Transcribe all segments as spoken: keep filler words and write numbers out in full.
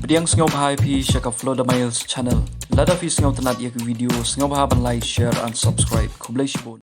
Pdiang sngewbha ïa phi sha ka Flow the Miles channel. Lada phi sngewtynnat ïa ka video, sngewbha ban like, share and subscribe. Khublei shibun.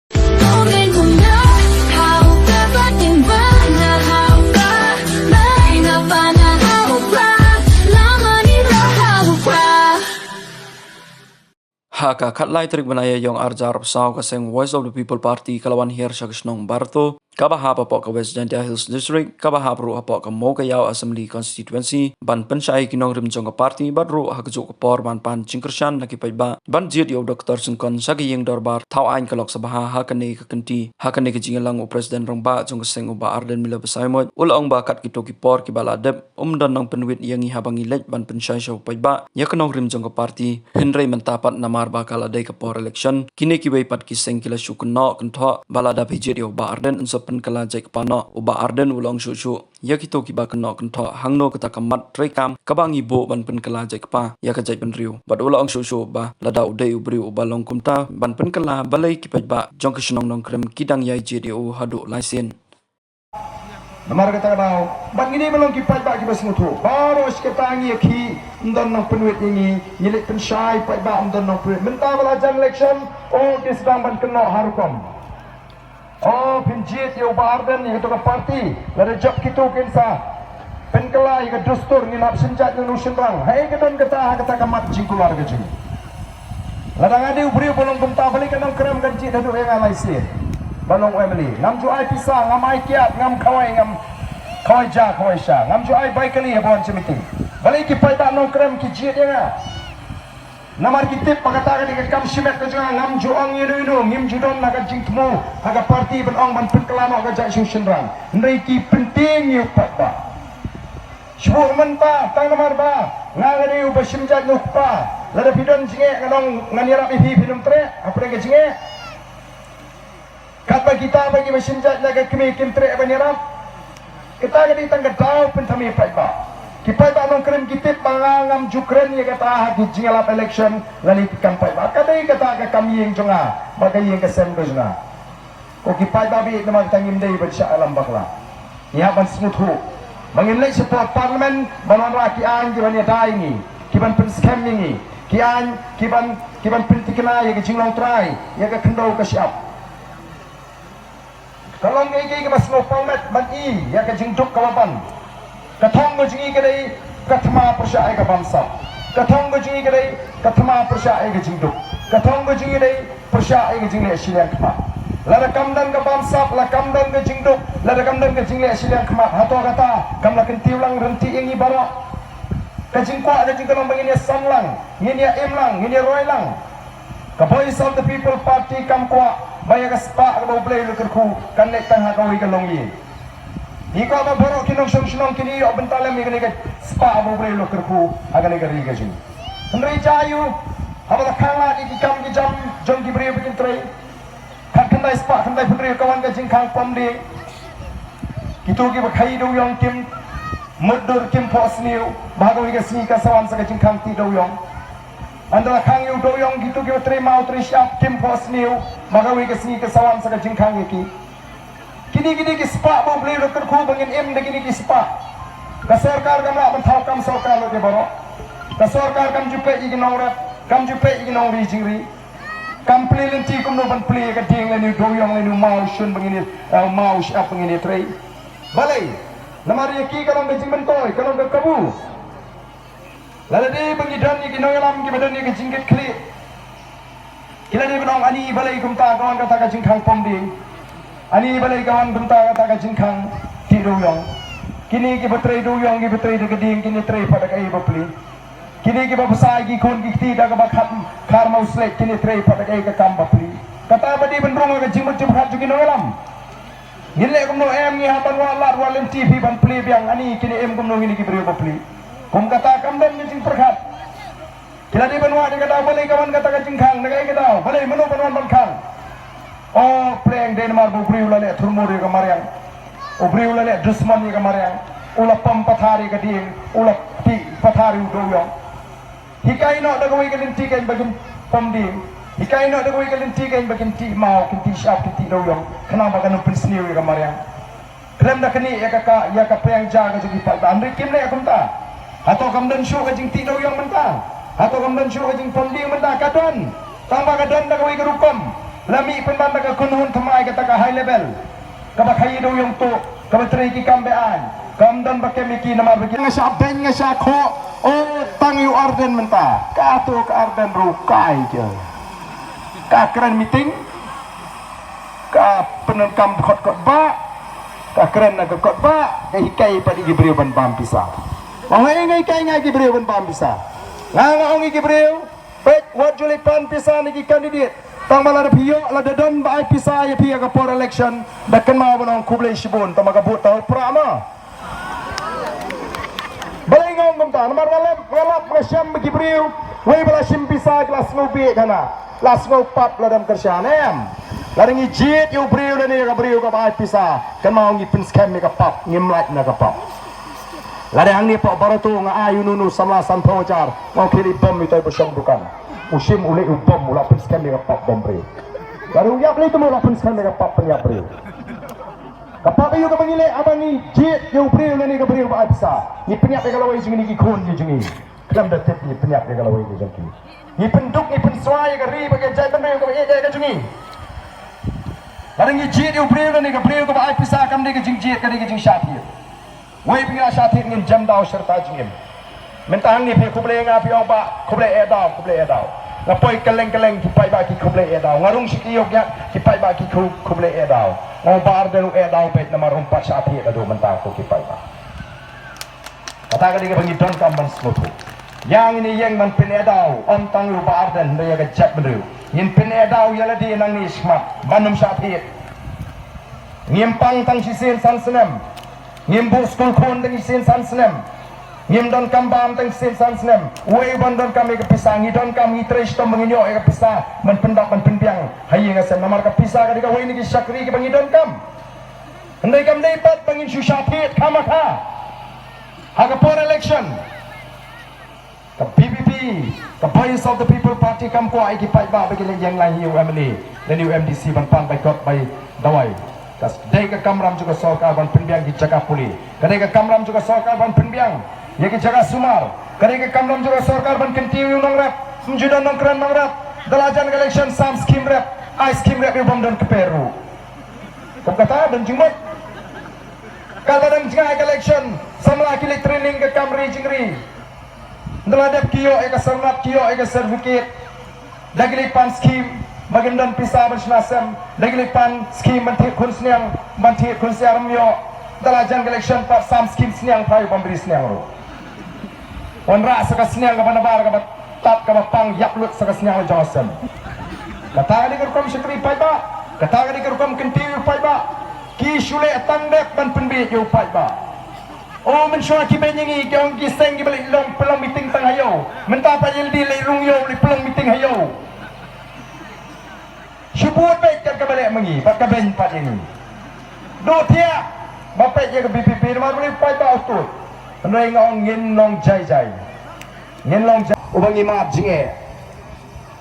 Ha ka khatlai tarik bnai Ïaïong arhajar arphew saw ka seng Voice of the People Party ka la wan hiar sha ka shnong Barto, kaba hap hapoh ka West Jaintia Hills District, kaba hap ruh hapoh ka Mowkaiaw Assembly Constituency, ban pynshai ïa ki nongrim jong ka party, bad ruh ha kajuh ka por ban pan jingkyrshan na ki paidbah ban jied ïa u Doctor Syngkon sha ka ïing dorbar thaw aiñ ka Lok Sabha ha kane ka kynti. Ha kane ka jingïalang u President rangbah jong ka seng u Bah Ardent Miller Basaiawmoit u la ong ba kat kito ki por kiba la dep, ym don nongpynwit ïa ngi haba ngi leit ban pynshai sha u paidbah ïa ka nongrim jong ka party. Hynrei mynta pat namar ba ka la dei ka por election, kine kiwei pat ki seng ki la shu kynnoh kynthoh ba lada phi jied ïa u Bah Ardent yn sa pynkylla jait kpa noh. U Bah Ardent u la ong shuh shuh ïa kito kiba kynnoh kynthoh hangno kata ka mat treikam kaba ngi buh ban pynkylla jait kpa ïa ka jaitbynriew. Bad u la ong shuh shuh ba lada u dei u briew uba long kumta ban pynkylla, balei ki paidbah jong ka shnong Nongkrem ki dang ïai jied ïa u haduh lai sien. Namar kata ka daw, bad ngi dei ban long ki paidbah kiba sngewthuh. Baroh shi katta ngi ïa ki, ym don nongpynwit ïa ngi, ngi leit pynshai paidbah ym don nongpynwit. Mynta ba la jan election, oh, ki sdang ban kynnoh ha rukom. Oh, phin jied ïa u Bah Ardent ïa kato ka party, lada jop kito kin sa pynkylla ïa ka dustur, ngin hap shim jait na u shynrang. Haei ka don kata ha kata ka mat jingkular ka jong ngi. Lada nga dei u briew ba long kumta, balei ka Nongkrem kan jied haduh ïa nga lai sien ban long MLA? Ngam ju ai pisa, ngam ai kiad, ngam khawai, ngam khawai ja khawai sha, ngam ju ai bai kali haba wan sha meeting. Balei ki paidbah Nongkrem ki jied ïa nga? Namar ki tip ba kata ka dei ka kam shimet ka jong nga, ngam ju ong ïano ïano, ngim ju don la ka jingthmu ha ka party ban ong ban pynkylla noh ka jait sha u shynrang. Hynrei ki pyntieng ïa u paidbah. Shu mynta tang namar ba nga, nga dei uba shim jait na u kpa. Lada phi don jingeh, nga ong ngan ïarap ïa phi, phin ym treh hapdeng ka jingeh. Katba kita ba kiba shim jait na ka kmie kim treh ban ïarap. Kata ka dei tang ka daw pynthame paidbah. Ki paidbah Nongkrem ki tip ba nga ngam ju kren ïa kata ha ki jingïalap election lane ki kam paidbah. Ka dei kata ka kam ïing jong nga bad ka ïing ka sem ka jong nga. Ko ki paidbah, bad namar kata ngim dei ban shah ïalam bakla. Ngi hap ban sngewthuh ba ngin leit sha por Parliament ban wanrah ki aiñ kiban ïada ïa ngi, kiban pynskhem ïa ngi, ki aiñ kiban, kiban pynthikna ïa ka jinglong trai, ïa ka khyndew ka shyiap. Ka long kaei kaei kaba sngewpang met ban i ïa ka jingduk kaba ban. Ka thong ka jong ngi ka dei ka thma pyrshah ïa ka bamsap. Ka thong ka jong ngi ka dei ka thma pyrshah ïa ka jingduk. Ka thong ka jong ngi ka dei pyrshah ïa ka jingleh shiliang khmat. Lada kam don ka bamsap, la kam don ka jingduk, lada kam don ka jingleh shiliang khmat, hato kata kam la kyntiew lang ryntih ïa ngi baroh? Ka jingkwah, ka jingkynmaw ba ngin ïasan lang, ngin ïa im lang, ngin ïa roi lang. Ka Voice of the People Party kam kwah ba ïa ka spah kaba U Blei u la kyrkhu kan leit tang ha kawei ka longïing. Ngi kwah ba baroh ki nongshong shnong kin ïoh bynta lem ïa kane ka spah ba U Blei u la kyrkhu ha kane ka ri ka jong ngi. Hynrei jia aïu, haba la khang lad ïa ki kam ki jam jong ki briew ba kin trei, khatkhyndai spah khyndaiphew hynriew ka wan ka jingkhang pom dieng. Kito kiba khaïi dewïong kim mutdur, kim phohsniew ba ha kawei ka sngi kan sa wan sa ka jingkhang tih dewïong. Ynda la khang ïa u dewïong, kito kiba trei maw trei shyiap kim phohsniew ba ha kawei ka sngi kan sa wan sa ka jingkhang ïa ki. Kine, kine ki spah ba U Blei u la kyrkhu ba ngin im da kine ki spah. Ka sorkar kam lah ban thaw kam sorkar lut ïa baroh. Ka sorkar kam ju peit ïa ki nongrep, kam ju peit ïa ki nongri jingri. Kam plie lynti kumno ban plie ïa ka dieng lane u dewïong lane u maw shun ba ngin ïa, eh, u maw shyiap ba ngin ïa trei. Balei? Namar ïa ki ka long ka jingmyntoi, ka long ka kabu. Lada dei ba ngi don ïa ki nongïalam kiba don ïa ka jingkitkhlieh, ki la dei ban ong, ani balei kumta ka wan kata ka jingkhang pom dieng? Ani balei ka wan kumta kata ka jingkhang tih dewïong? Kine kiba trei dewïong, kiba trei da ka dieng, kine trei pat da kaei ba plie? Kine kiba bsa ïa ki khun ki kti da kaba khat, khar maw slet, kine trei pat da kaei ka kam ba plie? Kata ba dei ban rung ha ka jingmut jingpyrkhat jong ki nongïalam. Ngin leh kumno em, ngi hap ban wad lad wad lynti phi ban plie biang, ani kine im kumno kine ki briew ba plie? Kum kata kam don ka jingpyrkhat. Ki la dei ban wad ïa ka daw, balei ka wan kata ka jingkhang, na kaei ka daw, balei, mano ban wan ban khang? O pleng, dei namar ba u briew u la leh thurmur ïa ka mariang. U briew u la leh dusmon ïa ka mariang. U la pom pathar ïa ka dieng, u la tih pathar ïa u dewïong. Hikai noh da kawei ka lynti kein ba kin pom dieng. Hikai noh da kawei ka lynti kein ba kin tih maw, kin tih shyiap, kin tih dewïong, khnang ba kan ym pynsniew ïa ka mariang. Khlem da knieh ïa ka, ka, ïa ka pliang ja ka jong ki paidbah. Hynrei kim leh kumta. Hato kam don shuh ka jingtih dewïong mynta? Hato kam don shuh ka jingpynlong mynta? Ka don. Tang ba ka don da kawei ka rukom. La mih pynban da ka kynhun thymmai kata ka high level. Kaba khaïi dewïong tuh, kaba trei ki kam be-aiñ. Kam don ba kem ïa ki namar ba ki nga shah beiñ nga shah khoh. O, tang ïa u Ardent mynta. Kato ka Ardent ruh kai je. Ka kren meeting. Ka pyndonkam kot kot ba. Ka kren na ka kot ba. Ka hikai pat ïa ki briew ban bam pisa. Ong nga ïa nga hikai nga ïa ki briew ban bam pisa. Nga nga ong ïa ki briew. Peit, wat ju leit pan pisa na ki candidate. Tang ba lada phi ïoh, lada don ba ai pisa ïa phi ha ka por election, da kynmaw ban ong khublei shibun, tang ba ka vote ta ha u prah ma. Balei nga ong kumta, namar nga lap, nga lap, nga shem ba ki briew, wei ba la shim pisa ki la sngew bieit hana, la sngew pap lada ym kyrshan, em. Lada ngi jied ïa u briew lane ïa ka briew kaba ai pisa, kynmaw ngi pynskhem ïa ka pap, ngim lait na ka pap. Lada hangne hapoh Barato nga ai uno uno samla sanphew hajar, nga ong khie leit bom ïa utai ba shong dukan. U shim u leit u bom, u la pynskhem ïa ka pap bom briew. Lada u ïap leit te mo, u la pynskhem ïa ka pap pynïap briew. Ka pap aïu kaba ngi leh haba ngi jied ïa u briew lane ka briew ba ai pisa? Ngi pynïap ïa ka lawei jong ngi, ki khun ki jong ngi. Khlem da tip ngi pynïap ïa ka lawei ka jong ki. Ngi pynduk, ngi pynswai ïa ka ri bad ka jaitbynriew kaba ïeit ïa ka jong ngi. Lada ngi jied ïa u briew lane ka briew kaba ai pisa, kam dei ka jingjied, ka dei ka jingshah thied. Wei ba ngi la shah thied ngin jem daw sha rta jingim. Mynta hangne phi khublei nga, phi ong ba khublei eh daw, khublei eh daw. Nga poi kylleng kylleng ki paidbah ki khublei eh daw. Nga rung sha ki ïew kiad ki paidbah ki khu-, khublei eh daw. Nga ong Bah Ardent u eh daw beit namar um pat shah thied haduh mynta ko ki paidbah. Kata ka dei kaba ngi donkam ban sngewthuh. Ïa ngin ïeng ban pyn-eh daw, ym tang ïa u Bah Ardent hynrei ïa ka jaitbynriew. Ngin pyn-eh daw ïa lade nangne shakhmat ban ym shah thied. Ngim pang tang shisien san snem. Ngim buh skul khun tang shisien san snem. Ngim donkam bam tang shisien san snem. Uei uban donkam ïa ka pisa? Ngi donkam, ngi trei shitom ba ngin ïoh ïa ka pisa ban pyndap ban pynbiang ha ïing ha sem, namar ka pisa ka dei kawei na ki shakri kiba ngi donkam. Hynrei kam dei pat ba ngin shu shah thied khamkha ha ka por election. Ka V P P, ka Voice of the People Party kam kwah ïa ki paidbah ba ki leit ïeng lang ïa u M L A lane u M D C ban pan bai kot bai dawai. Ka dei ka kamram jong ka sorkar ban pynbiang ki jaka pule. Ka dei ka kamram jong ka sorkar ban pynbiang ïa ki jaka sumar. Ka dei ka kamram jong ka sorkar ban kyntiew ïa u nongrep. Ym ju don nongkren nongrep. Da la jan ka election sam skim rep, ai skim rep ïa u bym don kper ruh. Kum kata don jingmut. Katba dang jngai ka election, samla ki leit training ka kam ri jingri. Da la dep ki ïoh ïa ka sanad, ki ïoh ïa ka certificate. Da ki leit pan skim ba kim don pisa ban shna sem. Da ki leit pan skim ban thied khun sniang, ban thied khun siar ym ïoh. Da la jan ka election pat sam skim sniang phai bym ri sniang ruh. Wanrah sa ka sniang kaba nabar kaba tad kaba pang, ïap lut sa ka sniang la jong sem. Kata ka dei ka rukom shakri paidbah. Kata ka dei ka rukom kyntiew paidbah. Ki shu leh tang dep ban pynbieit ïa u paidbah. O, mynshuwa ki beiñ ïa ngi, ki ong ki seng kiba leit long pynlong meeting tang ha ïew. Mynta pat ïa lade leit rung ïew leit pynlong meeting ha ïew. Shu bud beit kat kaba leh ma ngi bad ka beiñ pat ïa ngi. Duh thiah ba peit ïa ka V P P namar balei u paidbah u tuid. Hynrei nga ong ngin long jai jai. Ngin long jai uba ngi mad jingeh.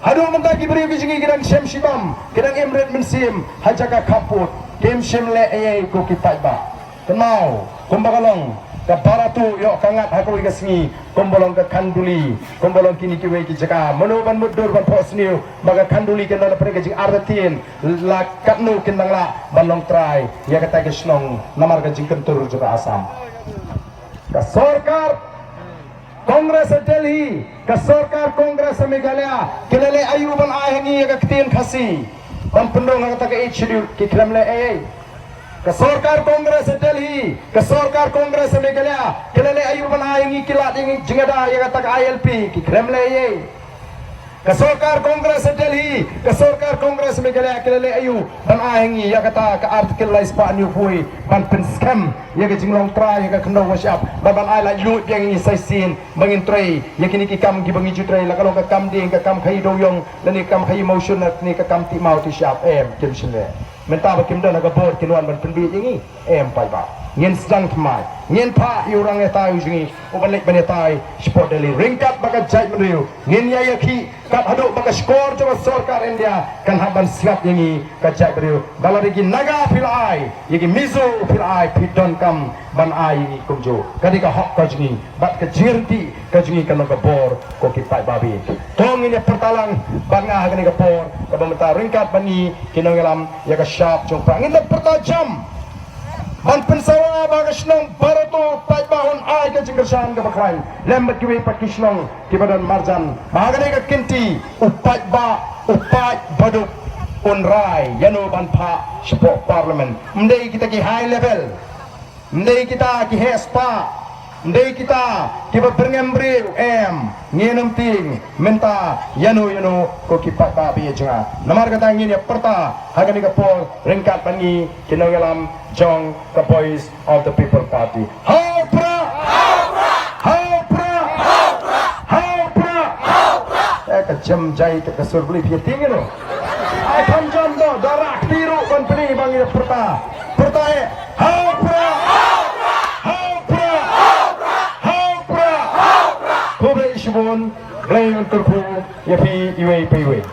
Haduh mynta ki briew ki jong ngi ki dang shem shibam, ki dang im rit mynsiem ha jaka khappud, kim shym leh ei ei ko ki paidbah. Kynmaw, kumba ka long ka Barato ïoh ka ngat ha kawei ka sngi, kumba long ka Khanduli, kumba long kine kiwei ki jaka. Mano ban mutdur ban phohsniew ba ka Khanduli kin don hapdeng ka jingartatien, la katno kin dang lah ban long trai ïa kata ka shnong namar ka jingkyntur jong ka Assam. Ka sorkar Congress ha Delhi, ka sorkar Congress ha Meghalaya, ki la leh aïu ban ai ha ngi ïa ka ktien Khasi ban pynrung ha kata ka Eighth Schedule? Ki khlem leh ei ei. Ka sorkar Congress ha Delhi, ka sorkar Congress ha Meghalaya, ki la leh aïu ban ai ha ngi, ki lad ïa ngi jingada ïa kata ka I L P? Ki khlem leh ei ei. Ka sorkar Congress ha Delhi, ka sorkar Congress Meghalaya, ki la leh aïu ban ai ha ngi ïa kata ka Article lai spah hynñiewphew ban pynskhem ïa ka jinglong trai ïa ka khyndew ka shyiap, ban ban ai laitluid biang ïa ngi sa shisien ba ngin trei ïa kine ki kam kiba ngi ju trei, la ka long ka kam dieng, ka kam khaïi dewïong lane ka kam khaïi mawshun lane ka kam tih maw tih shyiap? Em, kim shym leh. Mynta ba kim don ha ka bor kin wan ban pynbieit ïa ngi? Em paidbah. Ngin sdang thymmai, ngin phah ïa u rangbah u jong ngi u ban leit ban ïatai shapoh Delhi ryngkat bad ka jaitbynriew. Ngin ïa ïakhih kat haduh ba ka shkor jong ka sorkar India kan hap ban sngap ïa ngi ka jaitbynriew. Ba lada ki Naga phi la ai, ïa ki Mizo phi la ai, phi donkam ban ai ïa ngi kumjuh. Ka dei ka hok ka jong ngi bad ka jingryntih ka jong ngi ka long ka bor, ko ki paidbah. To ngin ïa pyrta lang bad nga ha kane ka por kaba mynta ryngkat bad ngi ki nongïalam ïa ka shap jong u Prah. Ngin ïa pyrta jam ban pynsawa ba ka shnong Barato paidbah un ai ka jingkyrshan kaba khlaiñ lem bad kiwei pat ki shnong kiba don marjan. Ba ha kane ka kynti u paidbah, u paid baduk un rai ïano ban phah shapoh Parliament. Ym dei kita ki high level, ym dei kita ki heh spah, ym dei kita kiba byrngem briew, em, ngin ym tieng mynta ïano ïano, ko ki paidbah ba ïeit jong nga. Namar kata ngin ïa pyrta ha kane ka por ryngkat bad ngi ki nongïalam jong ka Voice of the People Party. Ha u Prah! Ha u Prah! Ha u Prah! Eh, ka jem jai ka sur bli phi tieng ïano. Ai kham jam to, da rah kti ruh ban pyni ba ngi ïa pyrta. Pyrta eh. Ha u Prah! Ha u Prah! Ha u Prah! Khublei shibun, Blei un kyrkhu ïa phi iwei pa iwei.